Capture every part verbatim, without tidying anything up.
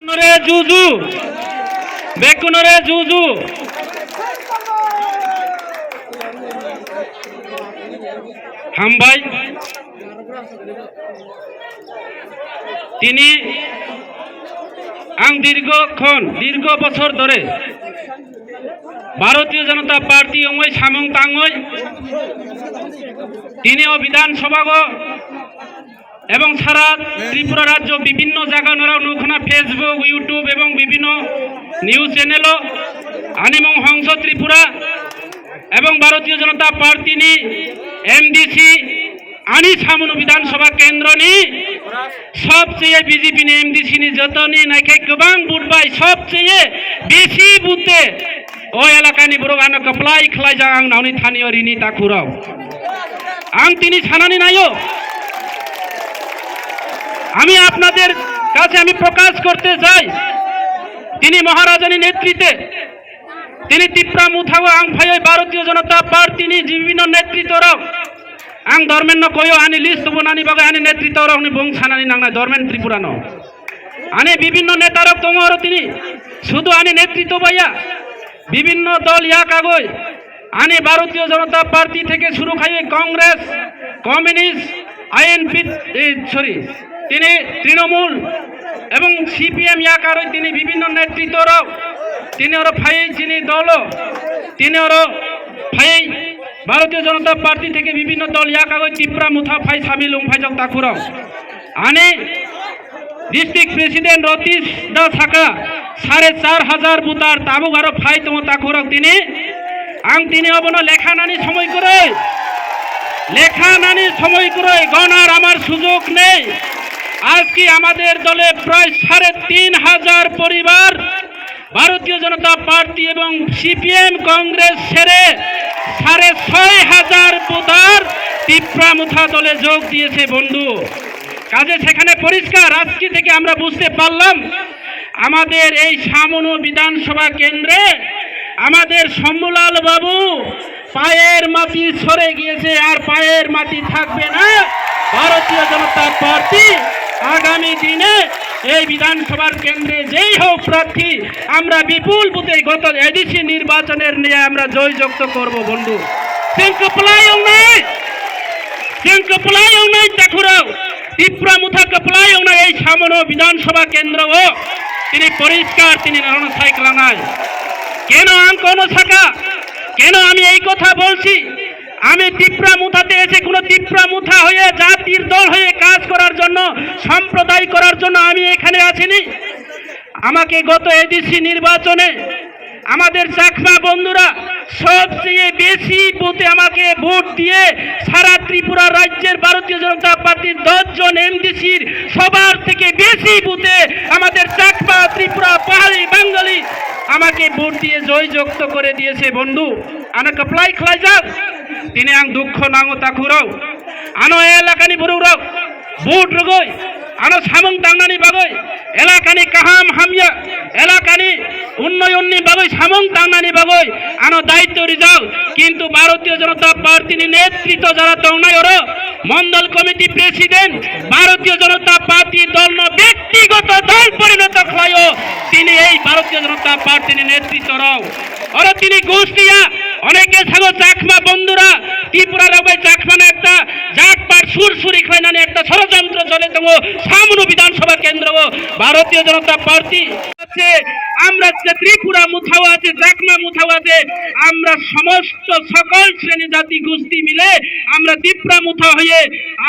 Bekunore juju, bekunore juju. Hambai. Tini ang dirgo khon, dirgo bochor dhore Bharatiya Janata Party wngwi samung tangwi tini o Bidhan Sabha go ebong sara Tripura rajyo bibhinno jaga norok nukho na, Facebook, YouTube ebong bibhinno news channel o ani mung Hongso Tripura ebong Bharatiya Janata Party ni M D C ani Samunu Bidhan Sabha kendro ni sobcheye B J P ni M D C ni jotoni naikhe kwbang vote bai sobcheye besi vote o elakani borok ano kwplai khlaijak ang nauni thani o rini takhurok. Ang tini sanani naio, আমি আপনাদের কাছে আমি প্রকাশ করতে চাই, tini Maharajani netrite, tini Tipra Motha o ang phaiwi Bharatiya Janata Party ni bibhinno netrito rok, ang dormenno koyo ani list tubunani bagwi ani netrito rokni bung sanani nangnai dormen Tripura no. Ani bibhinno neta rok tongo oro tini, sudu ani netrito baiya, bibhinno dol ya kagoi, ani Bharatiya Janata Party theke suru khai Congress, Communist, I N P, eh, sorry, tini Trinamool ebong C P M ya karoi tini bibhinno netrito rok tini oro phai chini dolo, tini oro phai Bharatiya Janata Party theke bibhinno dol ya kagoi Tipra Motha phai samil wng phaijak takhurok. Ani District President Ratish da saka, sare char hajar voter tabuk aro phai tongo takhurok tini. Ang tini obono lekha nani somoi kwrwi, lekha nani somoi kwrwi, gonar amar sujog nei. আজকে আমাদের দলে প্রায় সাড়ে তিন হাজার পরিবার ভারতীয় জনতা পার্টি এবং সিপিএম কংগ্রেস ছেড়ে সাড়ে ছয় হাজার ভোটার তিপ্রা মুথা দলে যোগ দিয়েছে বন্ধু। কাজে সেখানে পরিষ্কার আজকে থেকে আমরা বুঝতে পারলাম, আমাদের এই সামনো বিধানসভা কেন্দ্রে আমাদের শম্ভুলাল বাবু পায়ের মাটি সরে গিয়েছে, আর পায়ের মাটি থাকবে না। ভারতীয় জনতা পার্টি আগামী দিনে এই বিধানসভার কেন্দ্রে যেই হোক প্রার্থী, আমরা বিপুল ভোটে গত এডিসি নির্বাচনের ন্যায় আমরা জয়যুক্ত করব বন্ধু। Chwng kwplai wngnai, chwng kwplai wngnai takhurok, Tipra Motha kwplai wngnai ei samono Bidhan Sabha kendro o tini poriskar tini nono sai kwlangnai. Keno ang kono saka, keno ami ei kotha bolchi, আমি তিপ্রা মুথাতে এসে কোনো তিপ্রা মুথা হয়ে জাতির দল হয়ে কাজ করার জন্য, সম্প্রদায় করার জন্য আমি এখানে আসিনি। আমাকে গত এডিসি নির্বাচনে আমাদের চাকমা বন্ধুরা সবচেয়ে বেশি ভোটে আমাকে ভোট দিয়ে সারা ত্রিপুরা রাজ্যের ভারতীয় জনতা পার্টির দশ জন এমডিসির সবার থেকে বেশি ভোটে আমাদের চাকমা, ত্রিপুরা, পাহাড়ি, বাঙালি আমাকে ভোট দিয়ে জয়যুক্ত করে দিয়েছে বন্ধু। Ano kwplai khlaijak, tini ang dukho nango takhurok. Ano elakani bororok vote rwgwi, ano samung tangnani bagwi, elakani kaham hamya, elakani unnayonni bagwi samung tangnani bagwi ano daityo rijak. Kintu Bharatiya Janata Party ni netritwo jara tongnai oro, মণ্ডল committee president ভারতীয় জনতা পার্টি দলনো ব্যক্তিগত দল পরিণত khlaio, tini ei Bharatiya Janata Party ni netritwo rok. Oro tini gostiya, oneke sago Chakma bondhura, Tripura rok bai Chakma no ekta jat pat sur suri khlainani ekta sorojontro chole tongo, samno Bidhan Sabha kendro o Bharatiya Janata Party. আছে, আমরা যে ত্রিপুরা মুথাও আছে, চাকমা মুথাও আছে, আমরা সমস্ত সকল শ্রেণী জাতি গোষ্ঠী মিলে আমরা তিপ্রা মুথা হয়ে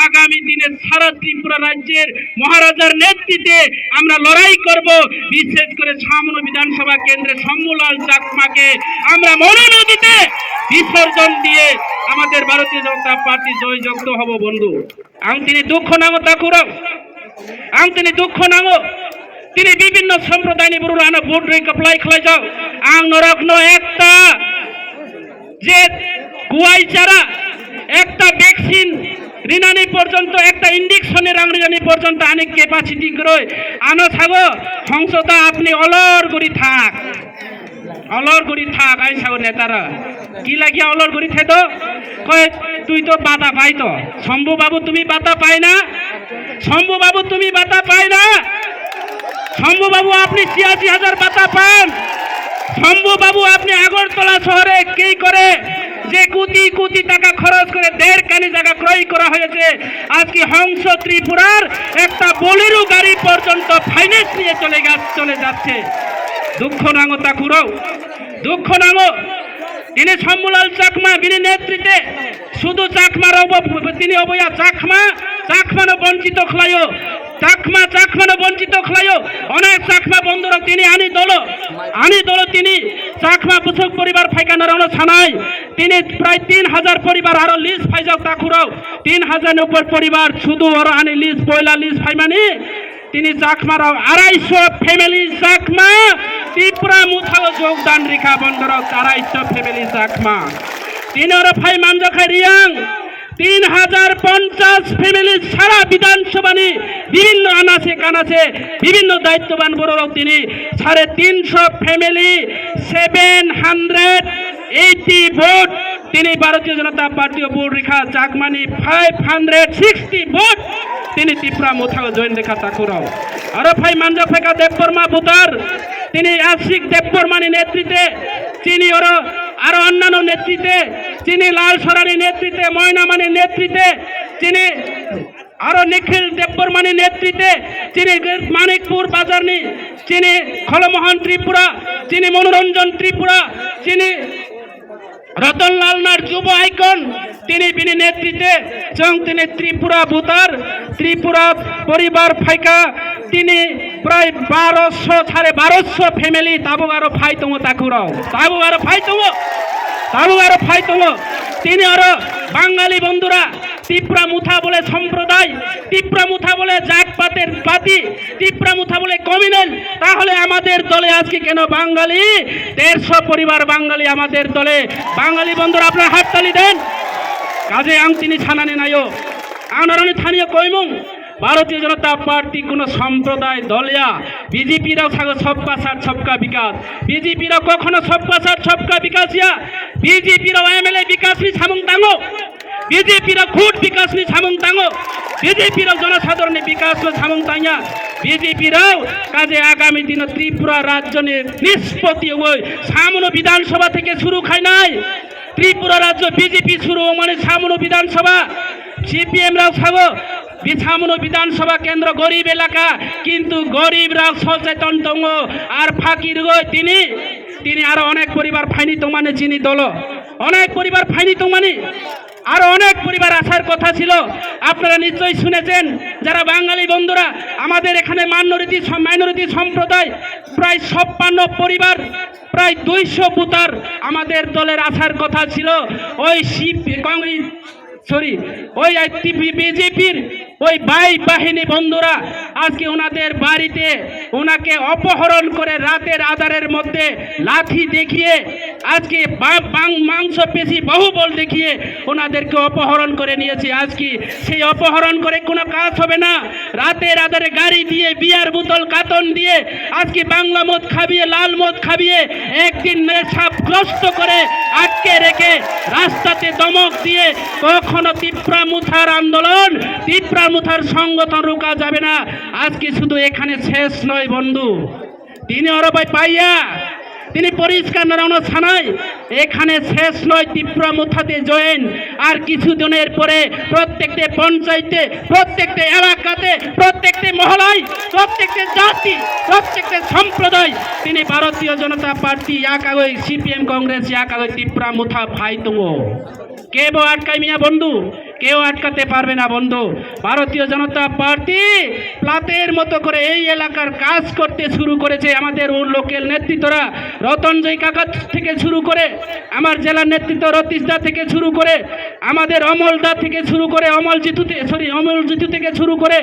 আগামী দিনে সারা ত্রিপুরা রাজ্যের মহারাজার নেতৃত্বে আমরা লড়াই করব। বিশেষ করে সামনো বিধানসভা কেন্দ্রে শম্ভুলাল চাকমাকে আমরা মনোনয়ন দিতে বিসর্জন দিয়ে আমাদের ভারতীয় জনতা পার্টি জয়যুক্ত হব বন্ধু। Ang tini dukho nango takhurok, ang tini dukho nango, tini bibhinno somprodayni bororok ano vote rwi kwplai khlaijak. Ang norokno ekta je kuai chara, ekta vaccine rinani porjonto, ekta injection ni rang rinani porjonto ani capacity kwrwi. Ano sago, Hongso da apni olor guri thak. Olor guri thak, ai sao netara. Ki lagia olor guri thedo? Koi, tui to bata pai to. Shambhu babu, tumi bata pai na? Shambhu babu, tumi bata pai na? Shambhu বাবু, আপনি ছিয়াশি হাজার ভাতা পান। শম্ভু বাবু, আপনি আগরতলা শহরে কি করে যে কোটি কোটি টাকা খরচ করে দেড় কানি জায়গা ক্রয় করা হয়েছে, আজকে হংস ত্রিপুরার একটা বোলেরো গাড়ি পর্যন্ত ফাইন্যান্স নিয়ে চলে গেছে, চলে যাচ্ছে। দুঃখ নাঙো তাকুরো, দুঃখ নাঙো। Tini Shambhulal Chakma, bini netritwe শুধু চাকমা রব-, তিনি অবয়া চাকমা, চাকমানো বঞ্চিত খ্লায়ো। চাকমা, চাকমানো বঞ্চিত খ্লায়ো। অনেক চাকমা বন্ধুরা তিনি আনি দল, আনি দল তিনি চাকমা বুসুক পরিবার ফাইকানারানো সানাই। তিনি প্রায় তিন হাজার পরিবার আরো লিস্ট ফাইজাক তাকুরাও। তিন হাজার উপর পরিবার শুধু ওরা আনি লিস্ট, পয়লা লিস্ট ফাইমানি। Tini Chakma rok arai sho family Chakma Tipra Motha o jogdan rikha, bondorok arai sho family Chakma. Tini oro phai manjakha Riang tin hajar ponchas family sara Bidhan Sabha ni bibhinno anase kanase bibhinno daittoban bororok tini sare tinsho family seven hundred eighty vote. Tini Bharatiya Janata Party o vote rikha Chakmani five hundred sixty vote. Tini Tipra Motha o join rikha takurok. Aro phai manjak phaikha Debbarma voter. Tini Ashik Debbarmani netritwe, chini oro aro onnano netritwe, chini Lal Sorani netritwe, Moinamani netritwe, chini aro Nikhil Debbarmani netritwe, chini Manikpur bazarni, chini Kholomohon Tripura, chini Monoranjan Tripura, chini Ratan Lal Nath Jubo Icon, tini bini netritwe, chwng tini Tripura voter, Tripura poribar phaikha, tini prai barosho, sare barosho family tabuk aro phai tongo takurok. Tabuk aro phai tongo. Tabuk aro phai tongo. Tini aro Bangali bondhura, Tipra Motha bole somproday, Tipra Motha bole jat pater pati, Tipra Motha bole communal, tahole amader dole ajke keno Bangali dershho poribar Bangali amader dole? Bangali bondhura, apnara hattali den. Kaje ang tini sanani naio, ang norokni thaniyo koimung, Bharatiya Janata Party kono somproday dol ya. B J P rok sago sobka saath sobka bikas, B J P rok kokhono sobka saath sobka bikas ya. B J P rok M L A bikasni samung tango. B J P rok khud bikasni samung tango, B J P rok jonosadharanni bikasno samung tangya, B J P rok kaje agami dino Tripura rajyoni nispoti wngwi samono Bidhan Sabha theke suru khainai, Tripura rajyo B J P suru wngmani samono Bidhan Sabha, C P M rok sago, bi-, samono Bidhan Sabha kendro gorib elaka, kintu gorib rok socheton tongo, ar phakirgoi tini, tini aro onek poribar phaini tongmani chini dolo. অনেক পরিবার ফাইনি তংমানি, আরো অনেক পরিবার আসার কথা ছিল। আপনারা নিশ্চয়ই শুনেছেন, যারা বাঙালি বন্ধুরা, আমাদের এখানে মাইনরিটি সম-, মাইনরিটি সম্প্রদায় প্রায় ছাপ্পান্ন পরিবার, প্রায় দুইশো ভোটার আমাদের দলের আসার কথা ছিল। ওই শিব-, কংগ্রেস, সরি, ওই আই টি পি, বিজেপির ওই ভাই বাহিনী বন্ধুরা আজকে ওনাদের বাড়িতে ওনাকে অপহরণ করে রাতের আঁধারের মধ্যে লাঠি দেখিয়ে আজকে বা-, বাং-, মাংস পেশি বাহুবল দেখিয়ে ওনাদেরকে অপহরণ করে নিয়েছে। আজকে সেই অপহরণ করে কোনো কাজ হবে না। রাতের আঁধারে গাড়ি দিয়ে, বিয়ার বোতল কাতন দিয়ে আজকে বাংলা মদ খাবিয়ে, লাল মদ খাবিয়ে একদিন নেশাগ্রস্ত করে আটকে রেখে রাস্তাতে ধমক দিয়ে কখনো তিপ্রা মুথার আন্দোলন, তিপ্রা মুথার সংগঠন রুকা যাবে না। আজকে শুধু এখানে শেষ নয় বন্ধু, tini oro bai paiya, tini poriskar norokno sanai, এখানে শেষ নয় তিপ্রা মুথাতে জয়েন। আর কিছু দিনের পরে প্রত্যেকটা পঞ্চায়েতে, প্রত্যেকটা এলাকাতে, প্রত্যেকটা মহলায়, প্রত্যেকটা জাতি, প্রত্যেকটা সম্প্রদায় tini ভারতীয় জনতা পার্টি yakagoi, সিপিএম কংগ্রেস yakagoi তিপ্রা মুথা phai tongo. কেউ আটকাই মিয়া বন্ধু, কেউ আটকাতে পারবে না বন্ধু। ভারতীয় জনতা পার্টি প্লাতের মতো করে এই এলাকার কাজ করতে শুরু করেছে। আমাদের ও লোকাল নেতৃত্বরা, রতনজয় কাকা থেকে শুরু করে, আমার জেলা নেতৃত্ব রতীশ দা থেকে শুরু করে, আমাদের অমল দা থেকে শুরু করে, অমল জিতু থে-, সরি, অমল জিতু থেকে শুরু করে,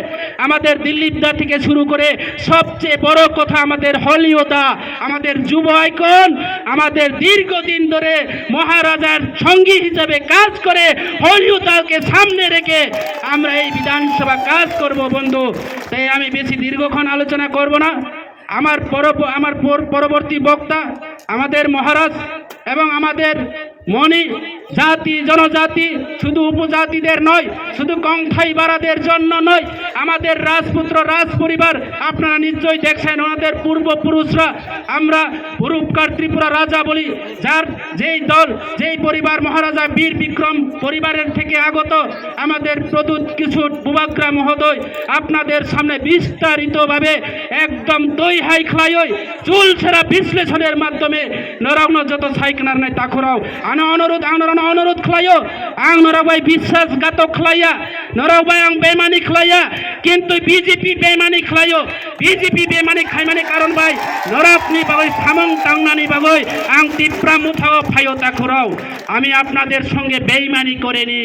আমাদের দিলীপ দা থেকে শুরু করে, সবচেয়ে বড় কথা আমাদের হলিও দা, আমাদের যুব আইকন, আমাদের দীর্ঘদিন ধরে মহারাজার সঙ্গী হিসেবে কাজ করে হলিও দাকে সামনে রেখে আমরা এই বিধানসভা কাজ করব বন্ধু। তাই আমি বেশি দীর্ঘক্ষণ আলোচনা করব না। আমার পরব-, আমার পর-, পরবর্তী বক্তা আমাদের মহারাজ এবং আমাদের মণি জাতি, জনজাতি, শুধু উপজাতিদের নয়, শুধু কংথাই বারাদের জন্য নয়, আমাদের রাজপুত্র রাজপরিবার, আপনারা নিশ্চয়ই দেখছেন, ওনাদের পূর্বপুরুষরা, আমরা পূর্বকার ত্রিপুরা রাজা বলি, যার যেই দল, যেই পরিবার, মহারাজা বীর বিক্রম পরিবারের থেকে আগত আমাদের প্রদ্যুৎ কিশোর বুবাগ্রা মহোদয় আপনাদের সামনে বিস্তারিতভাবে একদম দই হাই খ্লাইই চুল ছেঁড়া বিশ্লেষণের মাধ্যমে নরকনো যত সাইকনার নাই তাখুরাও আনো অনুরোধ, আং নরকনো অনুরোধ খ্লাইও, আং নরক bai বিশ্বাসঘাতক খ্লাইয়া, নরক bai ang bemani খ্লাইয়া, কিন্তু বিজেপি bemani খ্লাইও। BJP bemani khaimani karon bai norokni bagwi samung tangnani bagwi ang Tipra Mothao phaio takhurao. আমি আপনাদের সঙ্গে বেইমানি করিনি,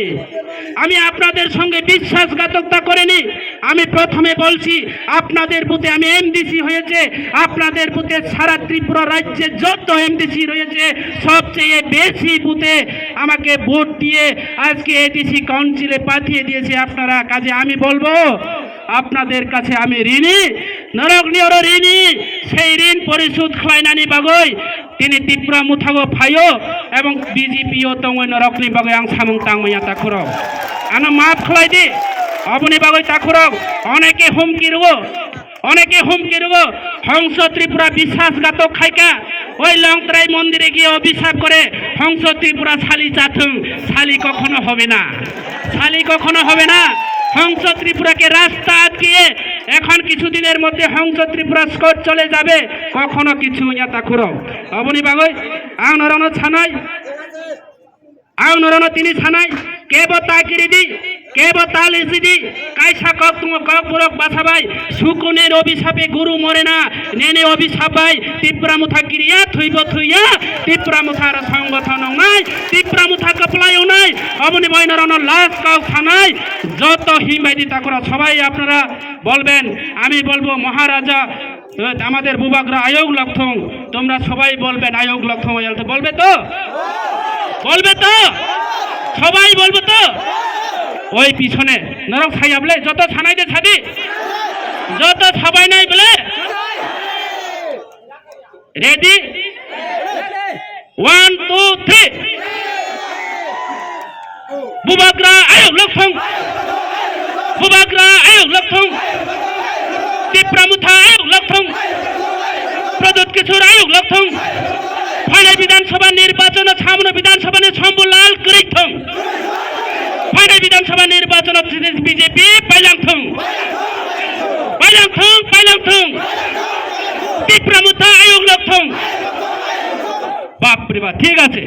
আমি আপনাদের সঙ্গে বিশ্বাসঘাতকতা করিনি। আমি প্রথমে বলছি, আপনাদের বুথে আমি এমডিসি হয়েছে, আপনাদের বুথে সারা ত্রিপুরা রাজ্যে যত এমডিসি রয়েছে, সবচেয়ে বেশি বুথে আমাকে ভোট দিয়ে আজকে এডিসি কাউন্সিলে পাঠিয়ে দিয়েছে আপনারা। কাজে আমি বলবো, আপনাদের কাছে আমি ঋণী, নরক নিয়র ঋণী। সেই ঋণ পরিশোধ খ্লাইনানি bagwi tini Tipra Mothao phaio ebong বিজেপিও tongwi norokni bagwi ang samung tangmaya takhurao. Ano maaf khlai di, aboni bagwi takhurao, oneke humki rwo, oneke humki rwo, Hongso Tripura বিশ্বাসঘাতক khaika, ওই লংত্রাই মন্দিরে গিয়ে অভিশাপ করে, হংস ত্রিপুরা শালি চাথুং, শালি কখনো হবে না, শালি কখনো হবে না। হংস ত্রিপুরাকে রাস্তা আটকিয়ে এখন কিছুদিনের মধ্যে হংস ত্রিপুরা স্কট চলে যাবে, কখনো কিছু ইয়া তাখুরো। Aboni bagwi ang norokno sanai, ang norokno tini sanai, kebo ta kiridi, kebo ta lisidi, kaisa kok tongo, kokborok basabai, sukunir obhisape guru more na, nini obhisap bai Tipra Motha kiriya, thwibo thwiya, Tipra Motha aro songgothon wngnai, Tipra Motha kwplai wngnai, aboni bagwi norokno last kok sanai, joto himbai di takhurao, সবাই আপনারা বলবেন, আমি বলবো মহারাজা, এ, আমাদের বুবাগ্রা আয়োগ লক্ষণ, তোমরা সবাই বলবেন আয়োগ লক্ষণ, বলবে তো? বলবে তো? সবাই বলবে তো? ওই পিছনে নরক সাইয়াবলে যত সানাই দে সাদি, যত সবাই নাই বলে, ready? One, two, three. Bubagra ayuk lokthong. Bubagra ayuk lokthong. Tipra Motha ayuk lokthong. Pradyut Kishore ayuk lokthong. Phainai Bidhan Sabha nirbachon o samno Bidhan Sabha ni Shambhu Lal kwrwi thong. Phainai Bidhan Sabha nirbachon o B J P pailang thong. Pailang thong, pailang thong. Tipra Motha ayuk lokthong. বাপ রে বাপ, ঠিক আছে।